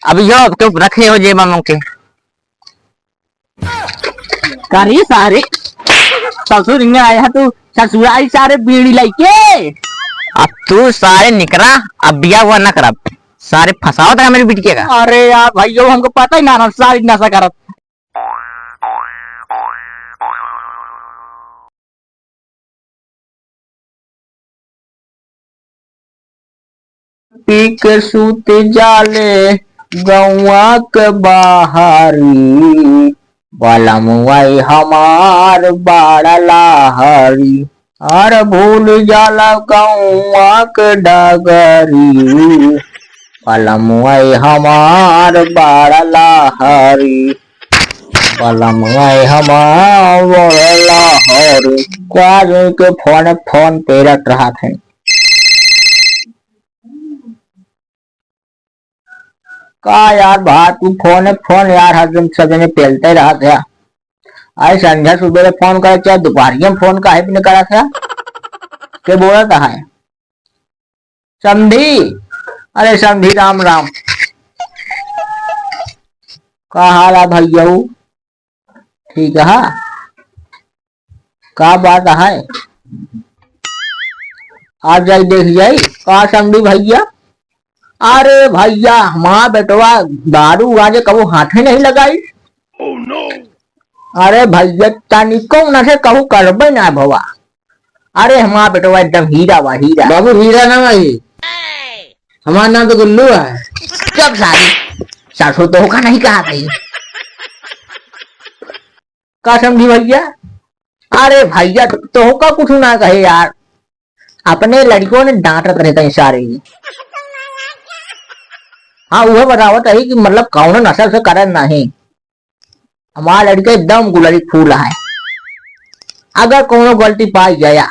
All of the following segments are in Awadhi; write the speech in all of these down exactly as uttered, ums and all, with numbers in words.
अब यो, अब क्यों रखे हो जेबा में के? का रे सारे, ससुर हियाँ आया तू, ससुराल सारे बीड़ी लइके। अब तू सारे निकरा, अब बिया हुआ ना करब। सारे फंसावत रहा मेरी बिटिया का। अरे यार भइयो, हमको पता ही ना रहा सारी नशा करत। पी के सूत जाले गौवा के बाहरी, बलमुआ हमार बड़ा लाहरी। अरे भूल जाला गौवा के डगरी, बलमुआ हमार बड़ा लाहरी, बलमुआ हमार बड़ा लाहरी। का जाने के फोन, फोन पेरत रहत है। का यार भा, तू फोन, फोन यार, हर दिन सवेरे पेलते रहत है। आज संझा सुबेरे फोन करे, चाहे दुपहरिया में फोन काहे भी नहीं करत है? के बोलत है? समधी, अरे समधी, राम राम। का हाल है भइया? ठीक है, का बात है? आ जाई, देख जाई। का समधी भइया? अरे भइया, हमार बेटवा दारू गांजे कबो हाथे नहीं लगाई। अरे भइया, तनिको नशे कबो करबे ना भवा। अरे हमार बेटवा एकदम हीरा बा, हीरा। बाबू, हीरा ना भाई, हमार नाम तो गुल्लू है। चुप सारी, सासू तोहका नहीं कहा भाई। का समधी भइया? अरे भइया, तोहका कुछ ना कहे यार, अपने लड़िको ने डांटत रहते हैं सारे ही। हाँ, उहे बतावत है कि मतलब कौनो नशा से करत नहीं। हमार लड़िका एकदम गुलरी फूल है, अगर कौनो गलती पाई गया,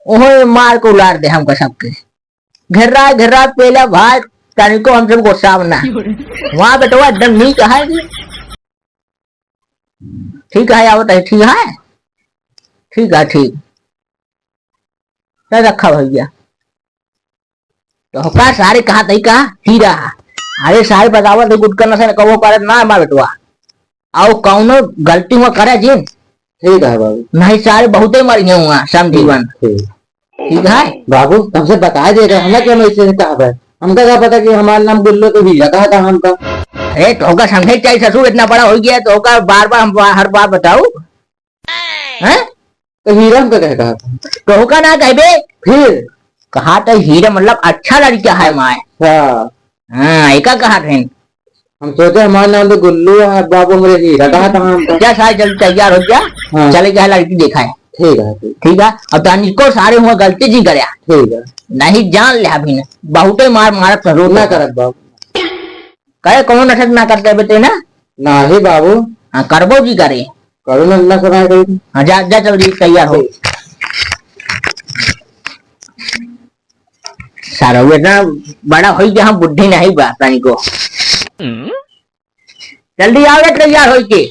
ओहे मार के उलार दे हमका सबके। घेर्रा घेर्रा पेला भाई, तनिको हमसे गुस्सा ना। वहाँ बेटवा एकदम नीक है जी। ठीक है, आवत है, ठीक है, ठीक है, ठीक। तो रखा भइया। तोहका सारे कहा तई का हीरा। अरे सारे बतावत है, गुटका नशा कबो करत ना हमार बेटवा। आओ कौनो गलती हुआ करे जिन। ठीक है बाबू। नहीं सारे बहुते मर गए हुआ समझीवन। ठीक, ठीक। ठीक है। बाबू, हमसे बता दे रहे, हमें क्यों ऐसे से कहा भाई? हमका क्या पता कि हमारा नाम गुल्लू तो हीरा कहा था हमका। अरे तोहका समझे चाहिए ससुर, इतना बड़ा हो गया तोहका बार बार हम बा-, हर बार बताऊ? हैं? तो हीरा हमका कहे कहा था? तोहका ना कहबे। फिर? कहा तो हीरा मतलब अच्छा लड़का है माय। अच्छा। हाँ, एका कहा थे। हम सोचे हमारा नाम तो गुल्लू है, बाबू हमरे हीरा कहा था हमका। जा सारे जल्दी तैयार हो जा, हाँ। चले जा लड़की देखा है। ठीक है, ठीक। ठीक है, अब तनिको सारे हुआ गलती जी करे। ठीक है। नहीं जान ले अभी ना, बहुते मार मारत जरूर ना होगा। करत बाबू। कहे कौन नशा ना करते बेटे ना? नाही बाबू। हाँ, करबो जी करे। करो ना, ना सुनाई दे। हाँ, जा, जा जल्दी तैयार हो। ठीक। सारा वो इतना बड़ा होई कि हम बुद्धि नहीं बा तनिको। जल्दी आओ रे तैयार होई के।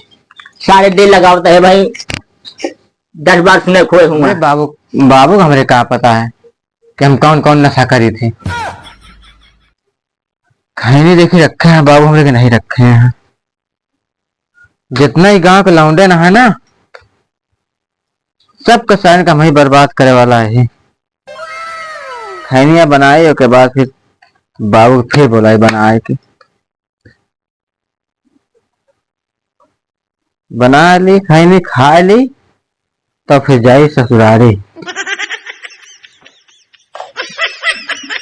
सारे देर लगावत है भाई। दस बार सुने खोए हुआ। अरे बाबू, बाबू हमरे का पता है कि हम कौन कौन नशा करी थी। खैनी देखी रखे हैं बाबू हमरे के नहीं रखे हैं। जितना ही गांव के लौंडे ना है ना, सबका साइन का हमही बर्बाद करे वाला है। खैनिया बनाए, ओके बाद फिर बाबू के फिर बोलाई बनाए के। बना ली, खैनी खा ली, तो फिर जाई ससुरारी।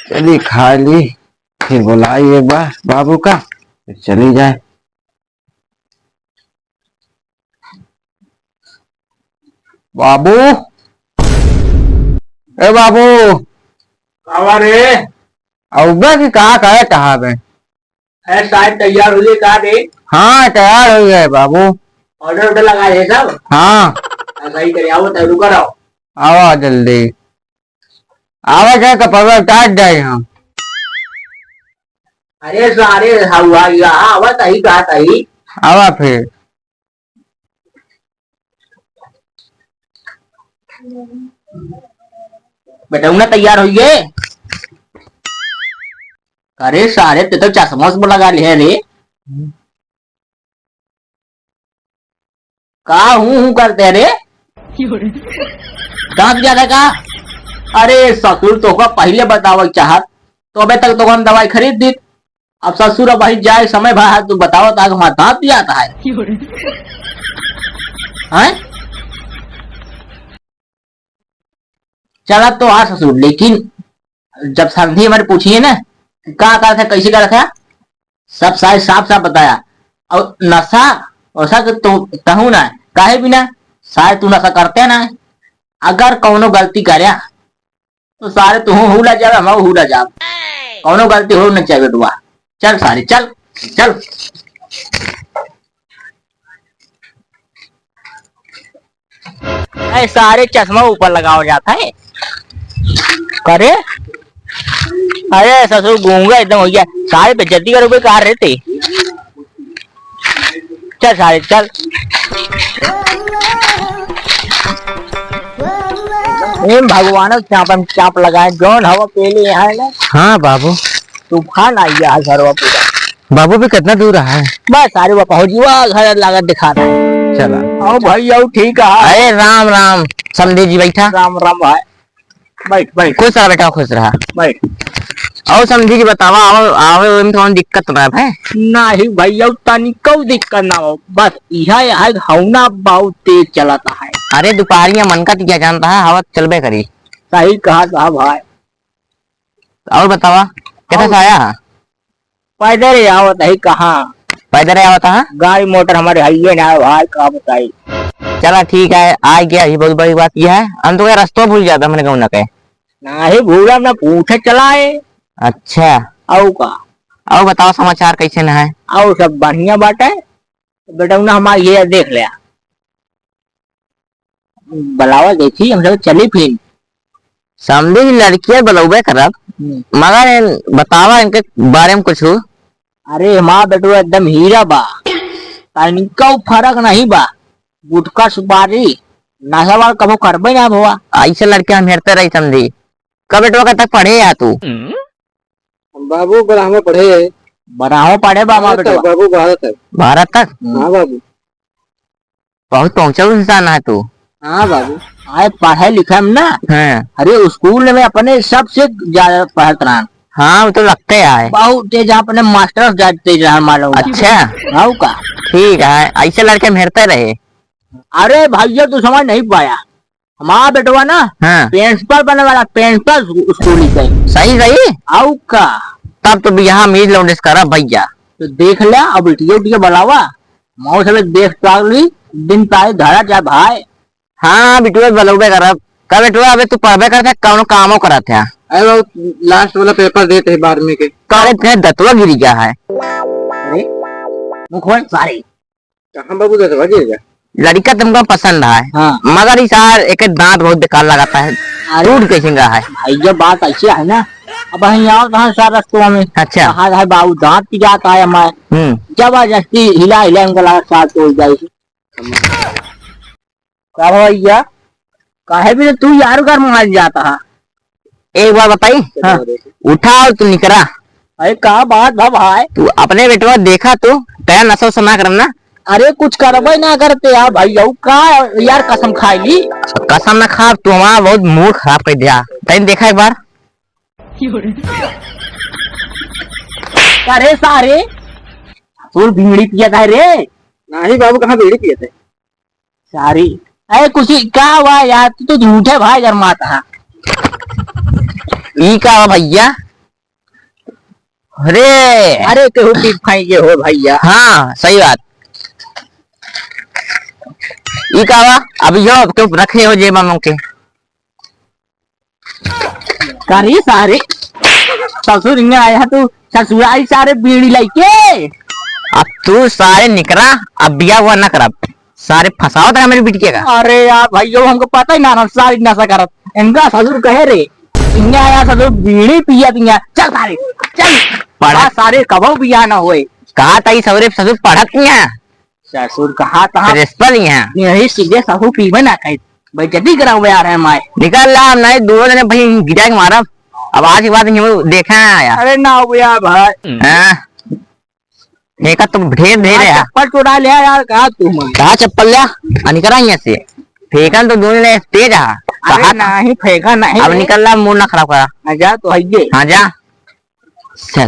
चली खा ली, फिर बोलाई एक बार बाबू का, फिर चली जाए। बाबू, ए बाबू। का बा रे? अउबे की का करे कहा बे? ए, साहब तैयार हो गए का रे? हाँ, तैयार हो गए बाबू। Order order लगा है सब? हाँ। हाँ, सही करे, आओ, तब रुका रहो। आवा जल्दी। आवा क्या कपड़ा काट जाए हम। अरे सारे हवा, यहाँ आवा, सही कहा, सही। आवा फिर। बेटौना तैयार होइए। अरे सारे, ते तो चश्मा उश्मा लगा लिहे रे। का हूँ हूँ करते रे? दाँत जाता का? अरे ससुर, तोका पहिले बतावल चाहत, तो अबे तक तो हम दवाई खरीद दीत। अब ससुर, अब वही जाए समय भा है, तू बतावत आ, हमार दाँत जाता है। हैं? चला तो आ ससुर, लेकिन जब समधी हमारे पूछिए ना कि का करत है, कैसे करत है, सब सारे साफ साफ बताया। और नशा वशा तो तू कहूँ ना, काहे बिना, सारे तू नशा करते ना। अगर कौनो गलती करे तो सारे तू हुला जावे, हम हुला जावे। कौनो गलती हो न चाहे बेटुआ। चल सारे, चल, चल। अरे सारे, चश्मा ऊपर लगावा जाता है। करे, अरे ससुर गूंगा एकदम हो गया। सारे बेइज्जती करोगे, कहाँ रहते? चल सारे, चल। ए भगवान, चापन चाप लगाए, जौन हवा पेले यहाँ है ना। हाँ बाबू। तूफान आ गया है घरवा पूरा। बाबू भी कितना दूर है? बस सारे वो पहुँच गया, घर लागत दिखा रहा है। चला। आओ भाई, आओ, ठीक है। अरे राम राम, समधी जी बैठा। राम राम भाई, बैठ, बैठ। खुश रहा बेटा, खुश रहा। बैठ। और समधी जी बतावा, आवे, आवे में कौन दिक्कत ना है? नहीं भैया, तनिको दिक्कत ना हो, बस यह है हौना बहुत तेज चलता है। अरे दोपहरिया मन का तिया जानता है, हवा चलबे करी। सही कहा था भाई। और बतावा, कैसे और से आया है? पैदल ही आवत है, कहाँ? पैदल ही आवत है? गाड़ी मोटर हमारे हइये ना है भाई, का बताई। चला ठीक है, आ गया ही, बहुत बड़ी बात यह है। हम तो कहे रस्तों भूल जाता, मैंने कहूँ ना कहे। ना ही भूलम ना, पूछे चलाए। अच्छा। और का? और बताओ, समाचार कैसे न है? और सब बढ़िया बाटे। बेटा ना हमार ये देख ले, बुलावा देखी, हम सब चली फिर। समधी जी, लड़किया बुलौबे करब, हम्म। मगर इन बतावा इनके बारे में कुछ। अरे हमार बेटवा एकदम हीरा बा, तनिको फर्क नहीं बा। गुटखा सुपारी नशा वाला कबो करबे ना भवा। ऐसे लड़के हम हेरते रही समधी। कब बेटवा कब तक पढ़े या तू? बाबू बराहवा पढ़े है। बराहवा पढ़े बा हमार भारत तक बेटवा। बाबू, भारत तक। भारत तक? हाँ बाबू। बहुत पहुँचा इंसान है तू। हाँ बाबू। आए पढ़े लिखे में ना। हाँ। अरे स्कूल में अपने सबसे ज्यादा पढ़त रहन। हाँ, वो तो लगते है। बहुत तेज, अपने मास्टर से ज्यादा तेज रहन, मालूम है। अच्छा। हाँ का? ठीक है, ऐसे लड़के में हेरते रहे। अरे भैया, तू समझ नहीं पाया। हमार बेटवा ना, हाँ। प्रिंसिपल बने वाला, प्रिंसिपल स्कू-, स्कूल के। सही, सही? आउ का? तब तो बियाह मीज लौंडेस करा भैया। तो देख ले, अब बिटिया उटिया बुलावा, मऊ सब एक देख तो आगली, दिन तारीख धरा जा भाई। हाँ, बिटुआ बुलौबे करब। का बेटुआ, अबे तू पढ़बे करत है, कौनो कामो करत है? अरे वो लास्ट वाला पेपर देते हैं बारहवीं के। करे थे दतवा गिरी गया है। अरे, मुँह खोल सारे। कहाँ बाबू दादा भागे जा? लड़का तुमको पसंद है, हाँ। मगर इस सार एक दांत बहुत बेकार लगाता है, अरे। टूट कैसे रहा है? भाई, जब बात ऐसी है ना, अब हम आओ तो हाँ सार रस्तों में। अच्छा। कहा है बाबू दांत की जाता है हमारे। हम्म। जबरदस्ती हिला हिला उनका लगा सार तोड़ जाए। का भैया, काहे भी तू यार घर मार जाता है? एक बार बताई? हाँ। उठा और तू निकरा। अरे का बात भा भाई? तू अपने बेटवा देखा तू, तय नशा वशा ना करम ना। अरे कुछ करबे ना करते यार भाई, यू का यार कसम खाई ली? कसम ना खा, तू हमारा बहुत मूड खराब कर दिया। तैं देखा एक बार। अरे सारे, तू बीड़ी पिया था रे? नहीं बाबू, कहाँ बीड़ी पिए थे? सारी। अरे कुछ का हुआ यार, तू तो झूठे भाई गरमात हा। ई का हुआ भैया? अरे। अरे केहू पी खाई के हो भैया। हाँ, सही बात। ई का हुआ? अब यो अब क्यों रखे हो जेबा में के? का रे सारे, ससुर इहाँ आया तू ससुराल सारे बीड़ी लइके। अब तू सारे निकरा, अब बिया हुआ ना करब। सारे फंसावत है मेरी बिटिया का। अरे यार भाई, यो हमको पता ही ना रहा, सारी नशा करत। इनका ससुर कहे रे, इहाँ आया ससुर बीड़ी पिया पिया। चल सारे, चल। पढ़ा। आ, सारे कबो बिया ना होए। कहा ताई ससुर, ससुर पढ़त नहीं है। ससुर कहा तहा प्रिंसिपल ही हैं। यही सीधे ससुर पीबे ना खाई। बेइज्जती करावे आ रहे हैं माए। निकल ला, नहीं दो जने भाई गिरा के मारा। अब आज के बाद नहीं देखा है यार। अरे ना हो यार भाई। हाँ। फेंका तो ढेर ढेर है यार। चप्पल चुरा लिया यार, कहा तू मैं। कहा चप्पल लिया? आ, निकल आई यहाँ से। फेंकन तो दोनों ने तेज है। अरे कहा था। नहीं, फेंका नहीं अब है। निकल ला, मूड ना खराब करा। हाँ, जा तो हइये। हाँ, जा।